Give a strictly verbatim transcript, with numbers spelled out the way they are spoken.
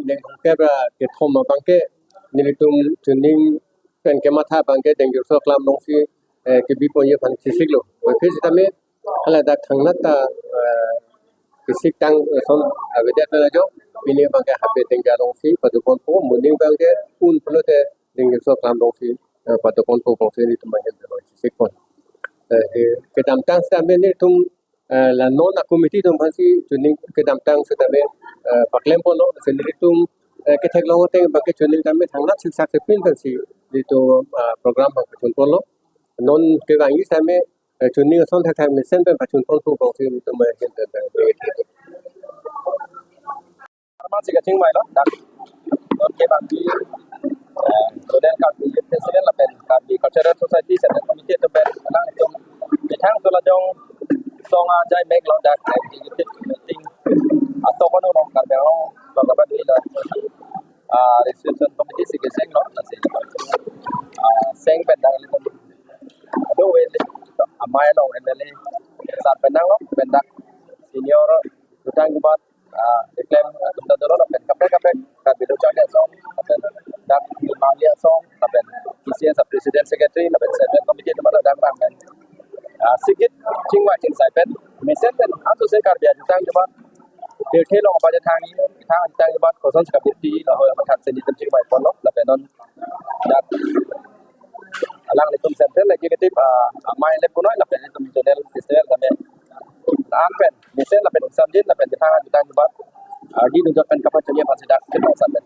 Neng hongke ba kethom abangke nelitum chuning pen kematha abangke Dengjirso Aklam alongsi eh, kebi ponji aphan chesiklo. Aphi sitame hala dak thangnat ta eh, kesik tang ason avedet na jo, pini abangke Habe Dengja alongsi padoponpo, moning abangke un pulote Dengjirso Aklam alongsi eh, padoponpo pusi nelitum ahem chesikpon. Eh, ke- kedamtang sitame nelitum eh, la non a committee atum aphansi chuning kedamtang sitame eh, paklemponlo, si nelitum eh, ketheklong ateng abangke chuning tame thangnat siksak sepin aphansi nelitum ah, program abang pachunponlo. Non kevangji sitame eh, chuning ason thakthak mesen pen pachunponpo pusi nelitum eh, ahem pen pen. Arman si kachingvailo dak non kevangji eh, Zonal Karbi Youth Festival lapen Karbi Cultural Society Central Committee atum pen alangtum methang Solajong song ajai mek along dak executive meeting atop ano along Karbi Anglong along kabat dui la ah, Registration Committee si kesenglo, lasi ah, seng pen dak ilitum ado we amei along M L A sar pen nanglo, pen dak senior jutang jubat ah, keklem atum ta dolo lapen kaprek kaprek Karbi Lo Charli Asong lapen dak Nimali Asong lapen K C S a president secretary lapen central committee atum ta dak rang pen ah, sikit chingvai chingsai pen mesen pen antu se Karbi ajutang jubat pirthe along apa je thang thang jutang jubat koson sika pirthe lahoi apa thang se nelitum chingvaiponlo lapen non dak alanglitum central executive ah, amei le punoi lapen nelitum zonal president lapen an pen mesen lapen samjin lapen thang jutang jubat ah, di nujak pen kapachunji aphansi dak chingvai sam pen